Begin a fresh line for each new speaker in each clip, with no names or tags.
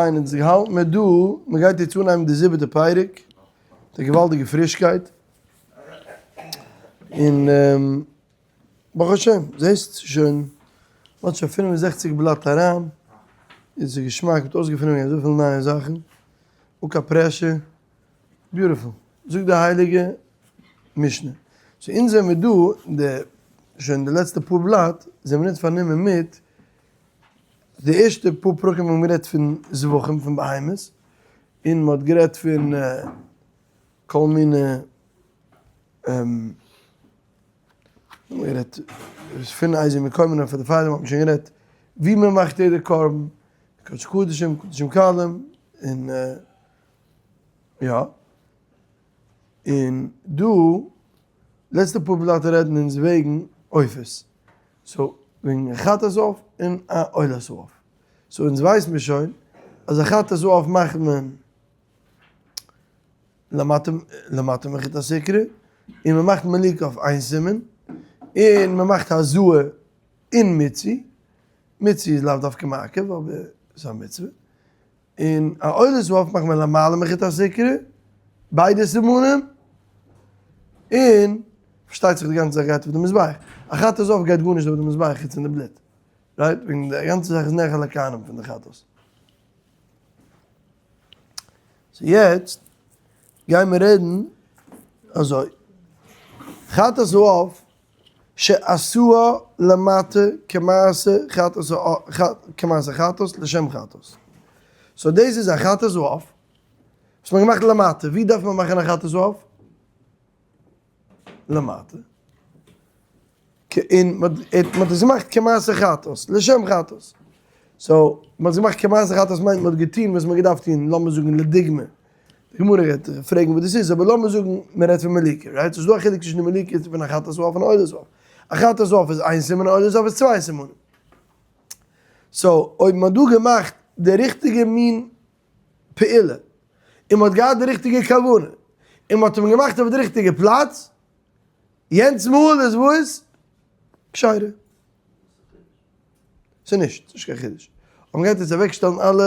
פיין אונז האלט מיר דא, מען גייט יעצט אנהייבן די זיבעטע פרק, די געוואלדיגע פרישקייט, און ברוך השם, זעסט שוין, מען האט שוין 65 בלאט אריין, איז געשמאק, מ'האט אויסגעפונען אזויפיל נייע זאכן, אן קיין pressure, beautiful, זאגט די הייליגע משנה, so אונז זעמיר דא, די שוין די לעצטע פאר בלאט, זעמיר אונז פארנומען מיט די ערשטע פאר פרקים האבן גערעדט פון זבחים פון בהמות, און מען האט גערעדט פון כל מיני, מען האט גערעדט פון איזה מקום און פון די פאר דעם האט מען שוין גערעדט ווי מען מאכט יעדע קרבן, קדש קדשים, קדשים קלים, און יא, און דא לעצטע פאר בלאט רעדן אונז וועגן עופות. so וועגן א חטאת עוף און א עולת העוף. so אונז ווייס מיר שוין אז א חטאת העוף מאכט מען למטה למטה מחוט הסיקרא, און מען מאכט מליקה אויף איין סימן, און מען מאכט הזאה און מיצוי, מיצוי איז לאו דווקא מעכב אבער ס'איז א מצוה. און א עולת העוף מאכט מען למעלה מחוט הסיקרא, ביידע סימנים, און פארשטייט זיך די גאנצע זאך גייט אויף די מזבח, א חטאת עוף גייט גארנישט אויף די מזבח חוץ פון די בלוט, right? וועגן די גאנצע זאך איז נאכל לכהנים פון די חטאת. so יעצט גייען מיר רעדן אזוי, חטאת העוף שעשאה למטה כמעשה חטאת כמעשה חטאת לשם חטאת. so דאס איז א חטאת העוף וואס מ'האט געמאכט למטה. ווי דארף מען מאכן א חטאת העוף? למטה. און מ'האט עס געמאכט כמעשה חטאת לשם חטאת. so מ'האט עס געמאכט כמעשה חטאת מיינט מ'האט געטון וואס מ'האט געדארפט טון, לאמיר זאגן לדוגמא, די גמרא גייט פרעגן וואס דאס איז, אבער לאמיר זאגן מען רעדט פון מליקה, right? ס'איז דא א חילוק צווישן די מליקה פון א חטאת העוף און א עולת העוף. א חטאת העוף איז איין סימן, א עולת העוף איז צוויי סימנים. so אויב מ'האט דא געמאכט די ריכטיגע מין פעולה, און מ'האט געהאט די ריכטיגע כוונה, און מ'האט אים געמאכט אויף די ריכטיגע פלאץ, יענץ מאל איז וואס? כשרה. ס'איז נישט, ס'איז נישט קיין חידוש. אבער מ'גייט יעצט אוועקשטעלן אלע,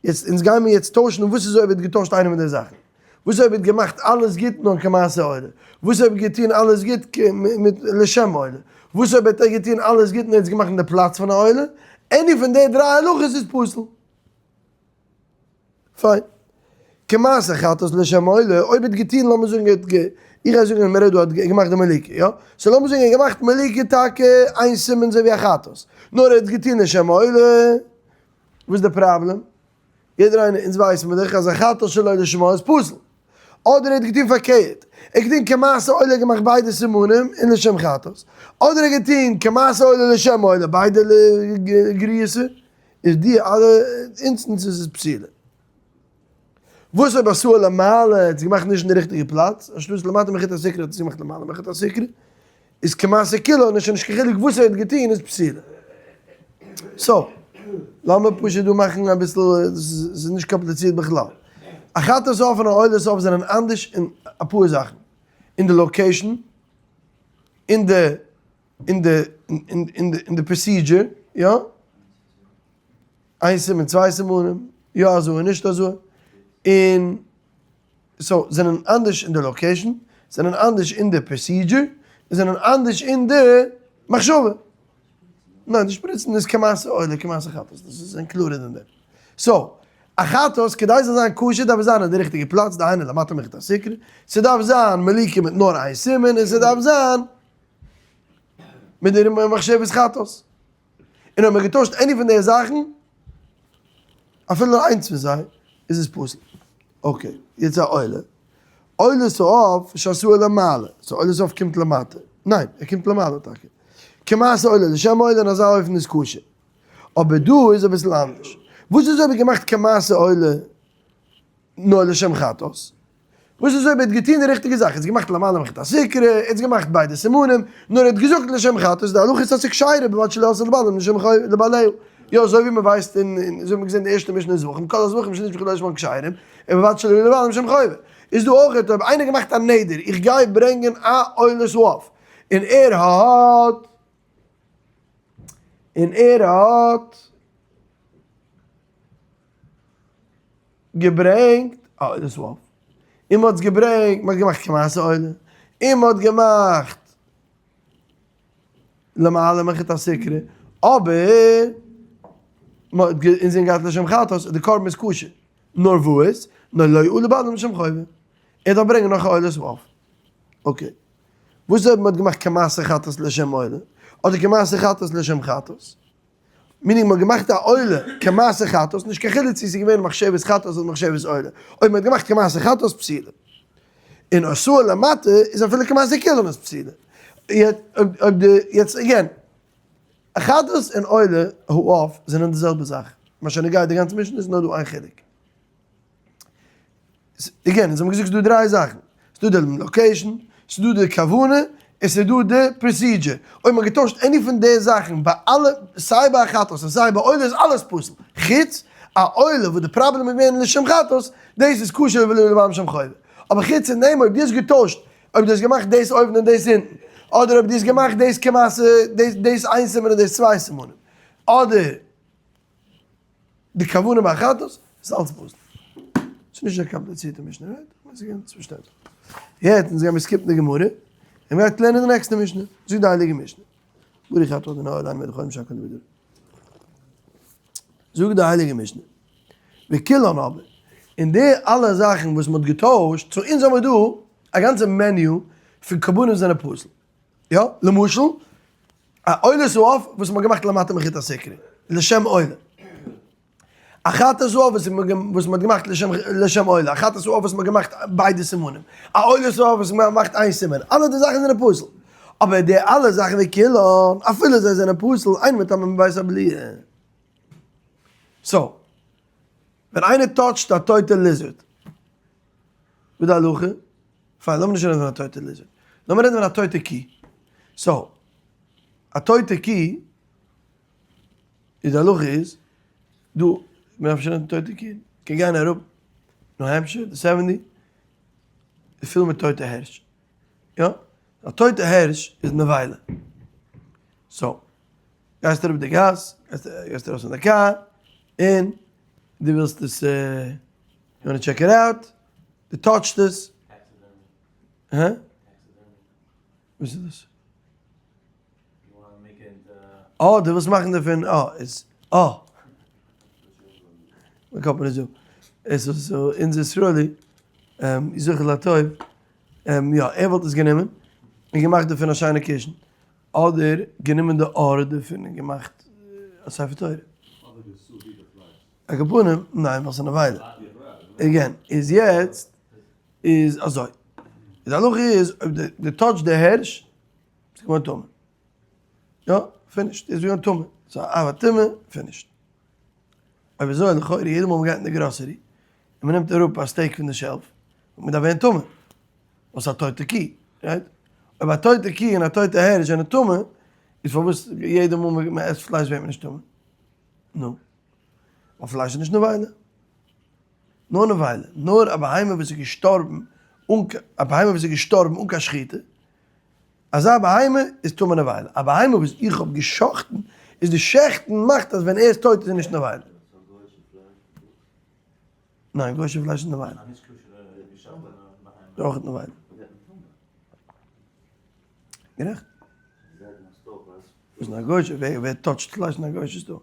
יעצט אונז גיימיר יעצט טוישן וואס איז אויב ער האט געטוישט איינע פון די זאכן. וואס אויב ער האט געמאכט אלעס גוט נאר כמעשה עולה. וואס אויב ער האט געטון אלעס גוט מיט לשם עולה. וואס אויב האט ער געטון אלעס גוט און ער האט עס געמאכט אין די פלאץ פון א עולה. any פון די דריי הלכות איז פסול. פיין. כמעשה חטאת לשם עולה, אויב האט געטון לאמיר זאגן ער האט גע. איך גיי זאגן אז מ'רעדט דא האט געמאכט די מליקה, יא? so לאמיר זאגן ער האט געמאכט מליקה טאקע איין סימן אזוי ווי א חטאת, נאר ער האט געטון לשם עולה, וואס איז די פראבלעם? יעדער איינער, אונז ווייסן מיר דאך אז א חטאת שלא לשמה איז פסול. אדער ער האט געטון פארקערט, ער האט געטון כמעשה עולה ער האט געמאכט ביידע סימנים און לשם חטאת, אדער ער האט געטון כמעשה עולה לשם עולה ביידע גריעות'ער, איז די אלע instances איז פסולה. וואס אויב עשאה למעלה האט עס געמאכט נישט אין די ריכטיגע פלאץ, אנשטאט למטה מחוט הסיקרא האט עס געמאכט למעלה מחוט הסיקרא, איז כמעשה כולה און עס איז שוין נישט קיין חילוק וואס ער האט געטון איז פסולה. so, לאמיר פשוט דא מאכן אביסל, ס'איז נישט קאמפליצירט בכלל. א חטאת העוף און א עולת העוף זענען אנדערש אין אפאר זאכן. אין די location, אין די אין די אין די procedure, יא? איין סימן צוויי סימנים, יא אזוי און נישט אזוי, און so זענען אנדערש אין די location, זענען אנדערש אין די procedure, און זענען אנדערש אין די מחשבה. ניין, די שפריצן איז כמעשה עולה, כמעשה חטאת, דאס איז included אין דעם. so, א חטאת, כדי ס'זאל זיין כשר דארף עס זיין אין די ריכטיגע פלאץ, דהיינו למטה מחוט הסיקרא, ס'דארף זיין מליקה מיט נאר איין סימן, און ס'דארף זיין מיט די מחשבת חטאת. און אויב מ'האט געטוישט any פון די זאכן, אפילו נאר איינס פון זיי, איז עס פסול. okay, יעצט א עולה. עולת העוף שעשאה למעלה. so עולת העוף קומט למטה. ניין, ער קומט למעלה טאקע. כמעשה עולה לשם עולה אין אזא אופן איז כשר. אבער דא איז אביסל אנדערש. וואס איז אויב ער האט געמאכט כמעשה עולה נאר לשם חטאת? וואס איז אויב ער האט געטון די ריכטיגע זאך, ער האט געמאכט למעלה מחוט הסיקרא, ער האט געמאכט ביידע סימנים, נאר ער האט געזאגט לשם חטאת, די הלכה איז אז ס'איז כשרה ובלבד שלא עשאה לבעלים לשם לבעליה. יא, אזוי ווי מען ווייסט אין, אזוי ווי מ'האט געזען די ערשטע משנה אין זבחים, כל הזבחים שנשבחו שלא לשמן כשרים, ובלבד שלא לבעלים לשם חובה. איז דא אויך אויב איינער געמאכט א נדר, איך גיי ברענגען א עולת העוף, און ער האט, און ער האט. געברענגט א עולת העוף, און מען האט עס געברענגט, מען האט געמאכט כמעשה עולה, און מען האט געמאכט למעלה מחוט הסיקרא, אבער מען האט אינזין געהאט לשם חטאת, די קרבן איז כשר, נאר וואס? נאר לא עלה בעדם לשם חובה, ער דארף ברענגען נאך א עולת העוף. okay. וואס אויב מען האט געמאכט כמעשה חטאת לשם עולה, אדער כמעשה חטאת לשם חטאת? meaning מ'האט געמאכט א עולה כמעשה חטאת, נישט קיין חילוק צו ס'איז געווען מחשבת חטאת אדער מחשבת עולה, אויב מ'האט געמאכט כמעשה חטאת פסולה, און עשאה למטה איז אפילו כמעשה כולן איז פסולה. אויב די, יעצט again, חטאת און עולה העוף זענען די זעלבע זאך, מה שנוגע די גאנצע משנה איז נאר דא איין חילוק. again, אונז האבן געזאגט ס'איז דא דריי זאכן, ס'איז דא די location, ס'איז דא די כוונה, און ס'איז דא די procedure. אויב מ'האט געטוישט any פון די זאכן ביי אלע, סיי ביי חטאת און סיי ביי עולה איז אלעס פסול. חוץ א עולה וואס די פראבלעם איז געווען לשם חטאת, דאס איז כשר ולא לבעלים שם חובה. אבער חוץ פון דעם אויב דו האסט געטוישט, אויב דו האסט געמאכט דאס אויבן און דאס אונטן, אדער אויב דו האסט געמאכט דאס כמעשה, דאס איין סימן און דאס צוויי סימנים, אדער. די כוונה ביי חטאת איז אלץ פסול. ס'איז נישט א קאמפליצירטע משנה, right? כ'מיין ס'איז גאנץ פארשטענדליך. יעצט אונז גיימיר skip ן די גמרא, און מ'גייט לערנען די נעקסטע משנה. זאגט די הייליגע משנה, ברוך אתה אדוני אלהינו מלך העולם שהכל נהיה בדברו. זאגט די הייליגע משנה, וכולן אבער, און די אלע זאכן וואס מ'האט געטוישט, so אונז האמיר דא א גאנצע menu פון קרבנות זענען פסול. יא, למשל, א עולת העוף וואס מ'האט געמאכט למטה מחוט הסיקרא, לשם עולה. א חטאת העוף וואס מ'האט געמאכט לשם עולה, א חטאת העוף וואס מ'האט געמאכט ביידע סימנים, א עולת העוף וואס מ'האט געמאכט איין סימן, אלע די זאכן זענען פסול. אבער די אלע זאכן וכולן, אפילו זיי זענען פסול, אין מטמאין בבית הבליעה. so, ווען איינער touch ט א טויטע lizard, וואס די הלכה? פיין, לאמיר נישט רעדן פון א טויטע lizard. לאמיר רעדן פון א טויטע קי. so, א טויטע קי, איז די הלכה איז, דא, מען דארף נישט רעדן פון טויטע קי, קען גיין אראפ ניו העמפשיר, די seventy, איז פול מיט טויטע הערש. יא, א טויטע הערש איז נבילה. so, גייסט אראפ די גאס, גייסט ארויס פון די קאר, און דו ווילסט עס, you wanna check it out, דו touch סט עס. הא? וואס איז דאס? אה, דו ווילסט מאכן דערפון, אה, איז, אה. מיין קאפ איז נישט דא. עס איז אונזער ישראלי, זכר לטוב, יא, ער וואלט עס גענומען און געמאכט דערפון א שיינע קישן. אדער גענומען די אור דערפון און געמאכט א ספר תורה. על כל פנים, ניין ווייל ס'איז נבילה. again, איז יעצט איז אזוי. די הלכה איז אויב די touch ט די הערש, איז געווארן טמא. יא, finished, איז געווארן טמא. ס'איז א אב הטומאה, finished. אויב אזוי לכאורה יעדע מאל מ'גייט אין די גראסערי און מ'נעמט אראפ א steak פון די shelf, וואלט מען געדארפט ווערן טמא. וואס א טויטע קי, right? אויב א טויטע קי און א טויטע הערש זענען טמא, איז פארוואס יעדע מאל מען עסט פלייש ווערט מען נישט טמא? נו, ווייל פלייש איז נישט נבילה. נאר נבילה, נאר א בהמה וואס איז געשטארבן אן א בהמה וואס איז געשטארבן אן קיין שחיטה, אזא בהמה איז טמא נבילה. א בהמה וואס איך האב גע'שחט'ן, איז די שעכטן מאכט אז ווען ער איז טויט איז ער נישט נבילה. ניין, גוי'שע פלייש איז נבילה. אויך נבילה. גערעכט. וואס איז א גוי'שע? ווער touch ט פלייש אין א גוי'שע store?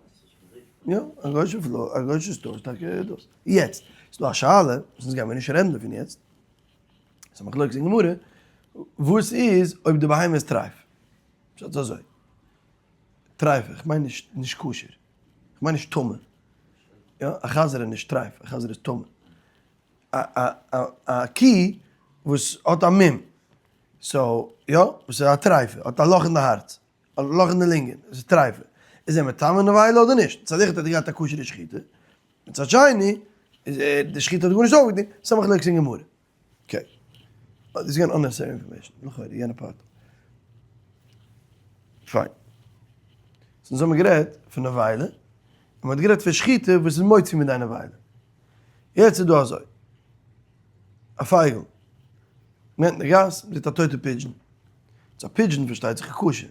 יא, א גוי'שע פלא, א גוי'שע store איז טאקע דאס. יעצט, ס'איז דא א שאלה, וואס אונז גיימיר נישט רעדן דערפון יעצט, ס'איז א מחלוקת אין גמרא, וואס איז אויב די בהמה איז טרייף? פשט איז אזוי, טרייף, איך מיין נישט נישט כשר, איך מיין נישט טמא, יא, א חזיר איז נישט טרייף, א חזיר איז טמא. א קי וואס האט א מום, so יא, וואס איז א טרייפע, האט א לאך אין די הארץ, א לאך אין די לונגען, עס איז טרייפע, איז ער מטמא נבילה אדער נישט? מצד אחד האט ער געהאט א כשר'ע שחיטה, מצד שני איז ער, די שחיטה האט גארנישט אויפגעטון, ס'איז א מחלוקת אין גמרא. okay. דאס איז געווען unnecessary information, לכאורה, יענע part. פיין. so אונז האבן גערעדט פון נבילה, און מ'האט גערעדט פון שחיטה וואס איז מוציא מידי נבילה. יעצט איז דא אזוי, א פייגל, מ'גייט אין די גאס, מ'זעט א טויטע pigeon. ס'איז א pigeon פארשטייט זיך איז כשר.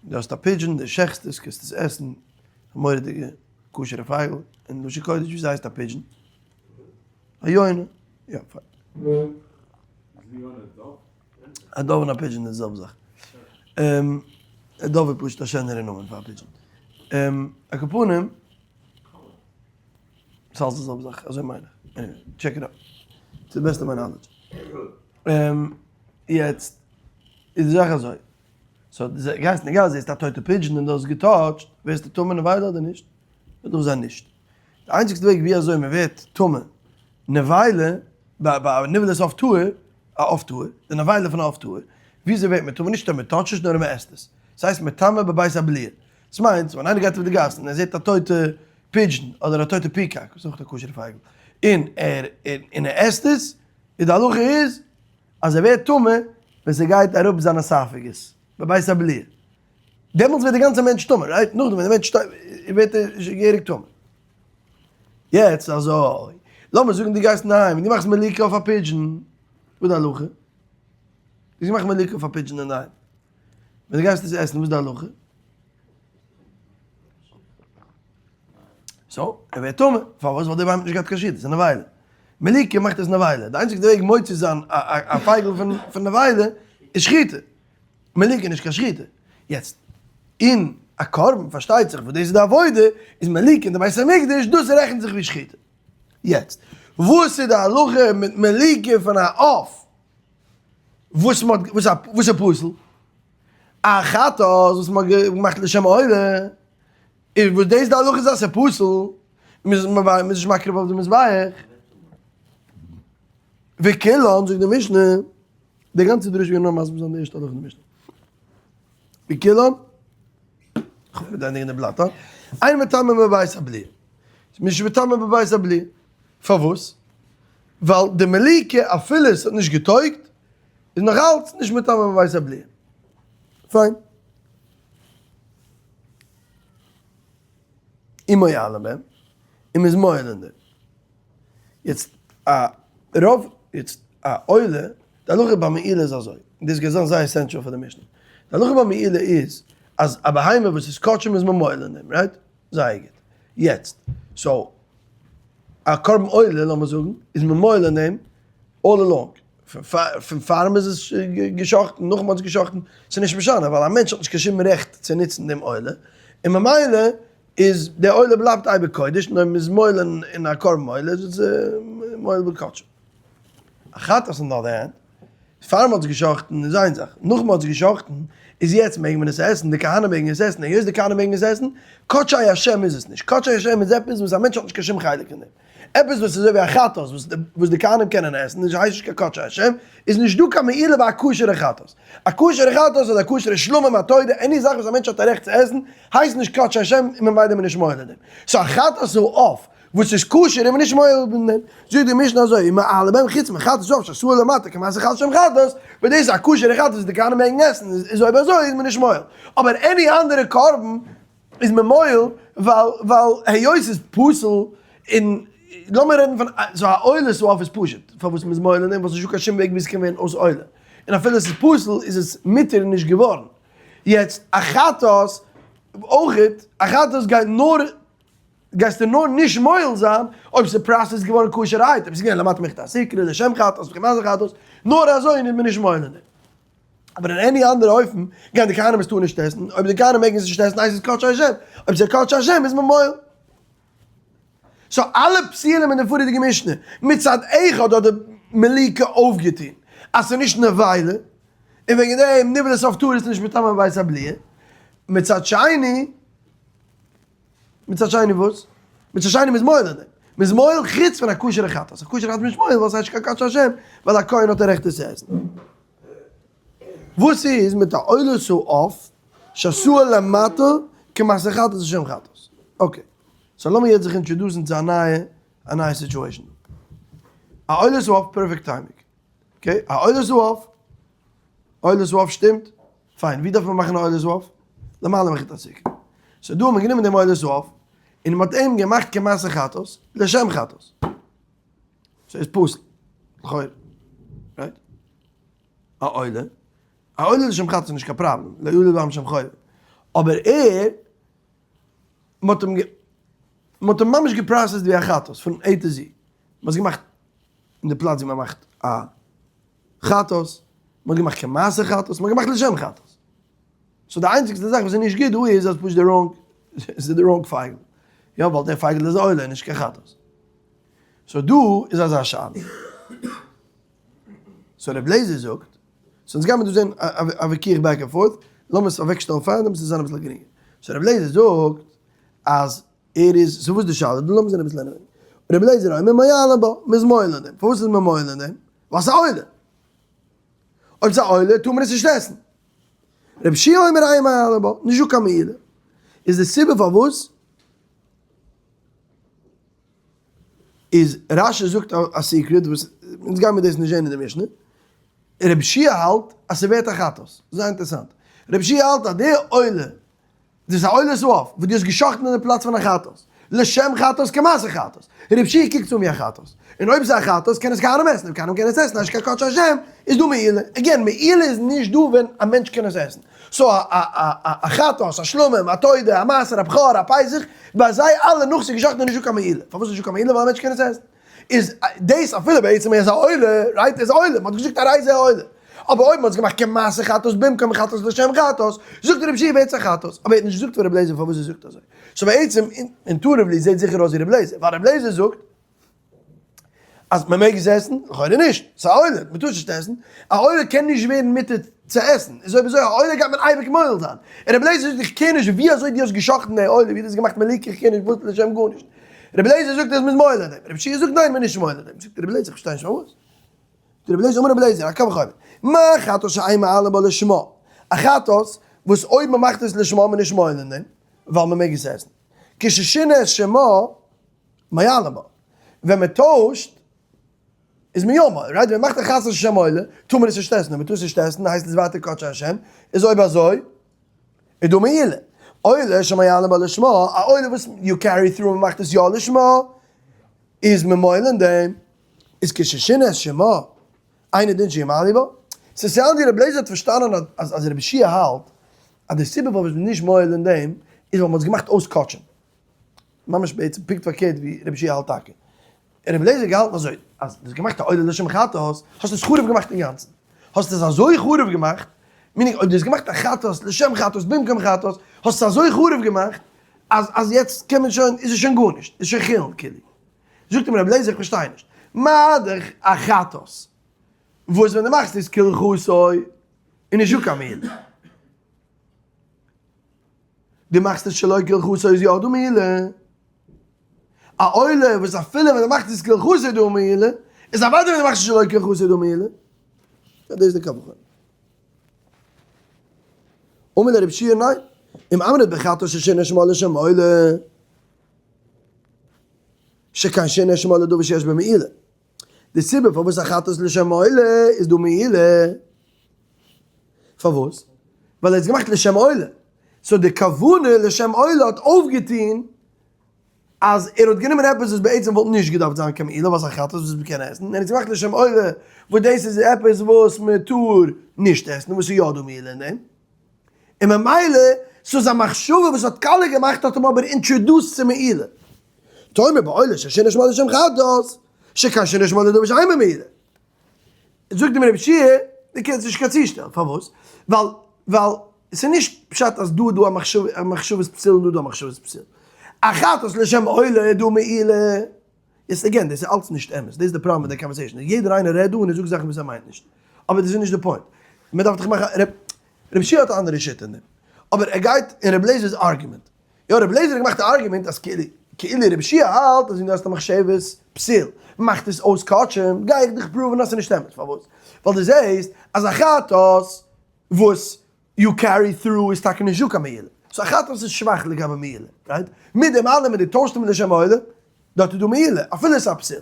דו האסט א pigeon, דו שעכסט עס, קענסט עס עסן, א מורא'דיגע כשר'ע פייגל, אין לשון קודש וויאזוי הייסט א pigeon? א יונה, יא פיין. א dove און א pigeon איז די זעלבע זאך. א dove איז פשוט א שענערע נאמען פאר א pigeon. על כל פנים, ס'אלץ די זעלבע זאך, אזוי מיין איך. Anyway, check it out. צו די בעסטע מיין knowledge. יעצט, איז די זאך אזוי. So דו גייסט אין די גאס זעסט א טויטע pigeon און דו האסט געטאטשט, ווערסטו טמא נבילה אדער נישט? וועט דאך זיין נישט. די איינציגסטע וועג ווי אזוי מען ווערט טמא נבילה, ביי ביי נבלת עוף טהור, א עוף טהור, די נבילה פון א עוף טהור, וויאזוי ווערט מען טמא? נישט אויב מען טאטשט נישט נאר אויב מען עסט עס. ס'הייסט מטמא בבית הבליעה. דאס מיינט ווען איינער גייט אויף די גאס און ער זעט א טויטע pigeon אדער א טויטע peacock, וואס איז אויך א כשר'ע פייגל, און ער און ער עסט עס, איז די הלכה איז אז ער ווערט טמא ווען ס'גייט אראפ זיין esophagus בבית הבליעה. דעמאלטס ווערט די גאנצע מענטש טמא, right? נאכדעם ווען די מענטש שטארבט ווערט ער געהעריג טמא. יעצט אזוי, לאמיר זאגן דו גייסט אינדערהיים און דו מאכסט מליקה אויף א pigeon, וואס איז די הלכה? דו האסט געמאכט מליקה אויף א pigeon אינדערהיים, ווען דו גייסט עס עסן וואס איז די הלכה? So, ער ווערט טמא, פארוואס? ווייל די בהמה האט נישט געהאט קיין שחיטה, ס'איז נבילה. מליקה מאכט עס נבילה, די איינציגסטע וועג מוציא זיין א פייגל פון נבילה איז שחיטה. מליקה איז נישט קיין שחיטה. יעצט, אין א קרבן פארשטייט זיך וואס דאס איז די עבודה, איז מליקה אין די בית המקדש, דאס רעכנט זיך ווי שחיטה. יעצט, וואס איז די הלכה מיט מליקה פון א עוף וואס מ'האט, וואס איז פסול? א חטאת וואס מ'האט געמאכט לשם עולה, איז וואס דאס די הלכה איז אז ס'איז פסול, מ'איז נישט מקריב אויף די מזבח. וכולן, זאגט די משנה, די גאנצע דרשה גייט נאר מסביר זיין די ערשטע הלכה אין די משנה. וכולן, כ'האף מיר ענדיגן די בלאט, הא? אין מטמא בבית הבליעה. נישט מטמא בבית הבליעה. פארוואס? ווייל די מליקה אפילו עס האט נישט געטויגט, איז נאך אלץ נישט מטמא בבית הבליעה. פיין. ומועלין בהם, און מ'איז מועל אין דעם. יעצט א רוב, יעצט א עולה, די הלכה ביי מעילה איז אזוי, און דאס גייט זיין זייער essential פאר די משנה. די הלכה ביי מעילה איז, אז א בהמה וואס איז קדשים איז מען מועל אין דעם, right? זייער גוט. יעצט, so, א קרבן עולה, לאמיר זאגן, איז מען מועל אין דעם all along. פון פאר מען איז עס געשאכטן, נאך מען האט עס געשאכטן, ס'איז נישט משנה, ווייל א מענטש האט נישט קיין שום רעכט צו נוצן דעם עולה, און ממילא איז די עולה בלייבט אייביג קודש, און אויב מען איז מועל אין א קרבן עולה איז עס מועל בקדשו. א חטאת on the other hand, פאר מען האט עס געשאכטן איז איין זאך, נאך מען האט עס געשאכטן איז יעצט מעג מען עס עסן, די כהנים מעגן עס עסן, היות די כהנים מעגן עס עסן, קדשי השם איז עס נישט, קדשי השם איז עפעס וואס א מענטש האט נישט קיין שום חלק אין דעם. עפעס וואס איז אזוי ווי א חטאת וואס די כהנים קענען עסן, איז הייסט נישט קיין קדשי השם, איז נישט דא קיין מעילה ביי א כשר'ע חטאת. א כשר'ע חטאת אדער א כשר'ע שלמים, א תודה, any זאך וואס א מענטש האט א רעכט צו עסן, הייסט נישט קדשי השם און ממילא איז מען נישט מועל אין דעם. So א חטאת העוף וואס איז כשר איז מען נישט מועל אין דעם. זאגט די משנה אזוי, ומועלין בהם חוץ מחטאת העוף שעשוה למטה כמעשה חטאת לשם חטאת, ווען דאס איז א כשר'ע חטאת וואס די כהנים מעגן עסן, איז אויב אזוי איז מען נישט מועל. אבער any אנדערע קרבן איז מען מועל ווייל ווייל היות ס'איז פסול און לאמיר רעדן פון so א עולת העוף איז פשוט פארוואס מ'איז מועל אין דעם ווייל ס'נישטא קיין שום וועג ווי ס'קען ווערן אויס עולה און אפילו ס'איז פסול איז עס מותר נישט געווארן יעצט א חטאת אויכעט א חטאת גייט נאר גייסטו נאר נישט מועל זיין אויב ס'איז processed געווארן כשר'הייט אויב ס'איז געווען למטה מחוט הסיקרא לשם חטאת וכמעשה חטאת נאר אזוי איז מען נישט מועל אין דעם. אבער אין any אנדערע אופן גייען די כהנים עס טאר נישט עסן, אויב די כהנים מעגן עס נישט עסן הייסט עס קדשי השם, אויב ס'איז קדשי השם איז מען מועל. So אלע פסולים אין די פארידיגע משנה, מצד אחד האט די מליקה אויפגעטון אז ס'איז נישט נבילה, און וועגן דעם נבלת עוף טהור איז נישט מטמא בבית הבליעה, מצד שני, מצד שני וואס? מצד שני מ'איז מועל אין דעם. מ'איז מועל חוץ פון א כשר'ע חטאת. א כשר'ע חטאת איז נישט מועל ווייל ס'הייסט נישט קיין קדשי השם, ווייל א כהן האט א רעכט עס צו עסן. וואס איז מיט א עולת העוף שעשוה למטה כמעשה חטאת לשם חטאת? Okay. So לאמיר יעצט זיך introduce ן צו א נייע א נייע situation דא. א עולת העוף perfect timing. Okay, א עולת העוף, עולת העוף שטימט? פיין, ווי דארף מען מאכן א עולת העוף? למעלה מחוט הסיקרא. So דא האט מען גענומען דעם עולת העוף און מען האט אים געמאכט כמעשה חטאת לשם חטאת. ס'איז פסול, לכאורה. Right? א עולה. א עולה לשם חטאת איז נישט קיין פראבלעם, לא יעלה בם שם חובה. אבער ער, מ'האט אים, מ'האט אים ממש גע process ט ווי א חטאת, פון A to Z. מ'האט עס געמאכט. אין די פלאץ ווי מען מאכט א חטאת, מען האט געמאכט כמעשה חטאת, מען האט געמאכט לשם חטאת. so די איינציגסטע זאך וואס איז נישט גוט דא איז אז פשוט די wrong, ס'איז די wrong פייגל. יא, ווייל דער פייגל איז א עולה, נישט קיין חטאת. so דא איז אזא שאלה. so רבי לעזער זאגט, so אונז גיימיר דא זען א וויכוח back and forth, לאמיר עס אוועקשטעלן פארדעם ס'זאל זיין אביסל גרינגער. so רבי לעזער זאגט אז ער איז, so וואס איז די שאלה? דא לאמיר זען אביסל אינעווייניג. רבי לעזער אומר מועלין בה, מ'איז מועל אין דעם. פארוואס איז מען מועל אין דעם? ווייל ס'איז א עולה. אויב ס'איז א עולה טאר מען עס נישט עסן. רבי יהושע אומר אין מועלין בה, נישט דא קיין מעילה. איז די סיבה פארוואס איז רש"י זאגט א secret וואס אונז גיימיר דאס נישט זען אין די משנה. רבי יהושע האלט אז ס'ווערט א חטאת. זייער אינטערעסאנט. רבי יהושע האלט אז די עולה דאס איז א עולת העוף וואס דו האסט געשחט'ן אין די פלאץ פון א חטאת, לשם חטאת כמעשה חטאת, רבי יהושע קוקט אן ווי א חטאת, און אויב ס'איז א חטאת קען עס קיינעם עסן, אויב קיינעם קען עס עסן הייסט קיין קדשי השם, איז דא מעילה, again מעילה איז נישט דא ווען א מענטש קען עס עסן, so א חטאת, א שלמים, א תודה, א מעשר, א בכור, א פסח, ביי זיי אלע נאך ס'איז געשחט'ן איז נישט דא קיין מעילה, פארוואס איז נישט דא קיין מעילה? ווייל א מענטש קען עס עסן. איז דאס אפילו בעצם איז א עולה, right? איז א עולה, מ'האט געזאגט הרי זה עולה. אבער אויב מ'האט עס געמאכט כמעשה חטאת במקום חטאת לשם חטאת, זאגט רבי יהושע ווערט עס א חטאת. אבער ער האט נישט געזאגט פאר רבי אליעזר פארוואס ער זאגט אזוי. so בעצם intuitively זעט זיכער אויס ווי רבי אליעזר, ווייל רבי אליעזר זאגט אז מ'מעג עס עסן, לכאורה נישט, ס'איז א עולה, מ'טאר עס נישט עסן, א עולה קען נישט ווערן מותר צו עסן, איז אויב אזוי א עולה גייט מען אייביג מועל זיין. און רבי אליעזר זאגט איך קער נישט ווי אזוי דו האסט גע'שחט'ן די עולה, ווי דו האסט געמאכט מליקה, איך קער נישט וואס לשם גארנישט. רבי אליעזר זאגט אז מ'איז מועל אין דעם, רבי יהושע זאגט ניין מ'איז נישט מועל אין דעם, זאגט רבי אליעזר איך פארשטיי נישט פארוואס. זאגט רבי אליעזר אמר רבי אליעזר א קל וחומר, מה חטאת שאין מועלין בה לשמה, א חטאת וואס אויב מ'מאכט עס לשמה איז מען נישט מועל אין דעם, ווייל מ'מעג עס עסן, כששינה את שמה מועלין בה, ווען מ'טוישט איז מען יא מועל, right? ווען מ'מאכט א חטאת לשם עולה, טאר מען עס נישט עסן, אויב מ'טאר עס נישט עסן הייסט עס ווייטער קדשי השם, איז אויב אזוי איז דא מעילה. עולה שמועלין בה לשמה, א עולה וואס you carry through און מ'מאכט עס יא לשמה, איז מען מועל אין דעם, איז כששינה את שמה, אינו דין שימעלו בה. ס'איז sound ווי רבי אליעזר האט פארשטאנען אז אז רבי יהושע האלט אז די סיבה פארוואס מ'איז נישט מועל אין דעם איז ווייל מ'האט עס געמאכט אויס קדשים. ממש בעצם פונקט פארקערט ווי רבי יהושע האלט טאקע. רבי אליעזר האט געהאלטן אזוי, אז דו האסט געמאכט א עולה לשם חטאת, האסטו עס חרוב געמאכט אינגאנצן. האסט עס אזוי חרוב געמאכט, meaning אויב דו האסט געמאכט א חטאת לשם חטאת במקום חטאת, האסט עס אזוי חרוב געמאכט, אז אז יעצט קען מען שוין, איז עס שוין גארנישט, איז שוין חולין כאילו. זאגט אים רבי אליעזר איך פארשטיי נישט, מה דאך א חטאת, וואס ווען דו מאכסט עס כהלכתו, איז נישטא קיין מעילה. דו מאכסט עס שלא כהלכתו איז יא דא מעילה. א עולה וואס אפילו ווען דו מאכסט עס כהלכתו איז דא מעילה, איז אוודאי ווען דו מאכסט עס שלא כהלכתו איז דא מעילה. יא דאס איז די קו החומר. אמר לרב שיע ניין, אם אמרת בחטאת ששינה שמה לשם עולה, שכן שינה שמה לדבר שיש בו מעילה. די סיבה פארוואס א חטאת לשם עולה איז דא מעילה, פארוואס? ווייל ער האט עס געמאכט לשם עולה, so די כוונה לשם עולה האט אויפגעטון אז ער האט גענומען עפעס וואס בעצם וואלט נישט געדארפט זיין קיין מעילה ווייל ס'איז א חטאת וואס מ'קען עסן, און ער האט עס געמאכט לשם עולה וואס דאס איז עפעס וואס מ'טאר נישט עסן און וואס איז יא דא מעילה אין דעם, און ממילא ס'איז א מחשבה וואס האט קאליע געמאכט האט אים אבער introduced צו מעילה. תאמר בעולה ששינה שמה לשם חטאת, שכן שינה שמה לדבר שאין בו מעילה. זאגט אים רבי יהושע, דו קענסט נישט קיין צושטעל, פארוואס? ווייל ווייל ס'איז נישט פשט אז דא איז דא א מחשבה א מחשבת פסול און דא איז דא א מחשבת פסול. א חטאת לשם עולה איז דא מעילה. יעצט again, דאס איז אלץ נישט אמת, דאס איז די פראבלעם מיט די conversation, יעדער איינער רעדט דא און ער זאגט זאכן וואס ער מיינט נישט, אבער דאס איז נישט די point, מען דארף דאך מאכן א, רבי יהושע האט א אנדערע שיטה אין דעם, אבער ער גייט אין רבי אליעזר'ס argument, יא רבי אליעזר האט געמאכט א argument אז כאילו כאילו רבי יהושע האלט אז ווען דו האסט א מחשבת פסול מאכט עס אויס קדשים, גיי איך דיך prove ן אז ס'איז נישט אמת, פארוואס? ווייל דו זעהסט אז א חטאת וואס you carry through איז טאקע נישט דא קיין מעילה, so א חטאת איז שוואך לגבי מעילה, right? מיט דעם אלעם ווען דו טוישט אים לשם עולה, דארט איז דא מעילה, אפילו עס איז א פסול.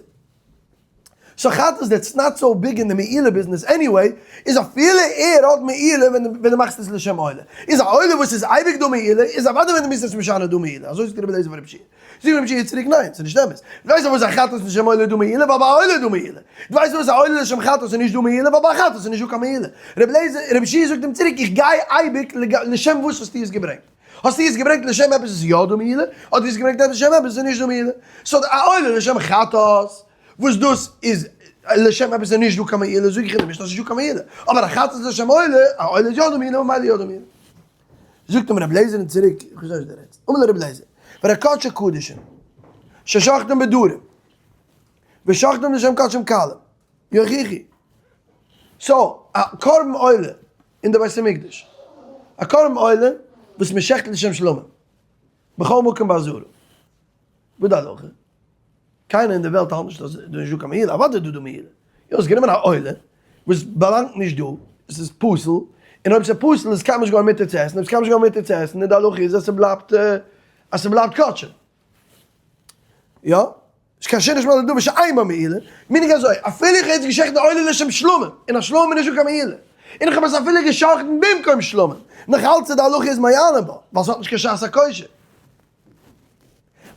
so חטאת that's not so big אין די מעילה ביזנעס anyway, איז אפילו ער האט מעילה ווען דו מאכסט עס לשם עולה. איז א עולה וואס איז אייביג דא מעילה, איז אוודאי ווען דו ביסט עס משנה דא מעילה. אזוי זאגט רבי אליעזר פאר רבי יהושע. זאגט רבי יהושע צוריק ניין, ס'איז נישט אמת. דו ווייסט פארוואס א חטאת לשם עולה איז דא מעילה? ווייל ביי א עולה איז דא מעילה. דו ווייסט פארוואס א עולה לשם חטאת איז נישט דא מעילה? ווייל ביי א חטאת איז נישט דא קיין מעילה. רבי אליעזר, רבי יהושע זאגט אים צוריק איך גיי אייביג לשם וואס האסטו עס געברענגט? האסטו עס געברענגט לשם עפעס איז יא דא מעילה, אדער האסטו עס געברענגט לשם עפעס איז נישט דא מעילה? so א עולה לשם חטאת וואס דאס איז. לשם עפעס איז נישט דא קיין מעילה, זאג איך אין די משנה אז ס'נישט דא קיין מעילה, אבער א חטאת לשם עולה, א עולה איז יא דא מעילה ממילא יא דא מעילה. זאגט אים רבי אליעזר און צוריק, איך פארשטיי נישט וואס דו רעדסט, אמר לו רבי אליעזר, והרי קדשים ששחטם בדרים, ושחטם לשם קדשים קלים, יוכיחו. so, א קרבן עולה אין די בית המקדש, א קרבן עולה וואס מען שעכט לשם שלמים, בכל מקום בעזרה. וואס די הלכה? קיינער אין די וועלט האלט נישט אז דא איז נישט דא קיין מעילה, אוודאי איז דא דא מעילה. יא, האסט גענומען א עולה וואס באלאנגט נישט דא, עס איז פסול, און אויב עס איז פסול איז קיינמאל נישט געווארן מותר צו עסן, אויב עס איז קיינמאל נישט געווארן מותר צו עסן איז די הלכה איז אז ס'בלייבט אז ס'בלייבט קדשים. יא? נישט קיין שינוי שמעון לדבר שאין בו מעילה, meaning אזוי, אפילו איך האב יעצט געשעכטן די עולה לשם שלמים, און א שלמים איז נישטא קיין מעילה, און איך האב עס אפילו געשאכטן במקום שלמים, נאך אלץ איז די הלכה איז מועלין בה, ווייל ס'האט נישט קיין שעת הכושר.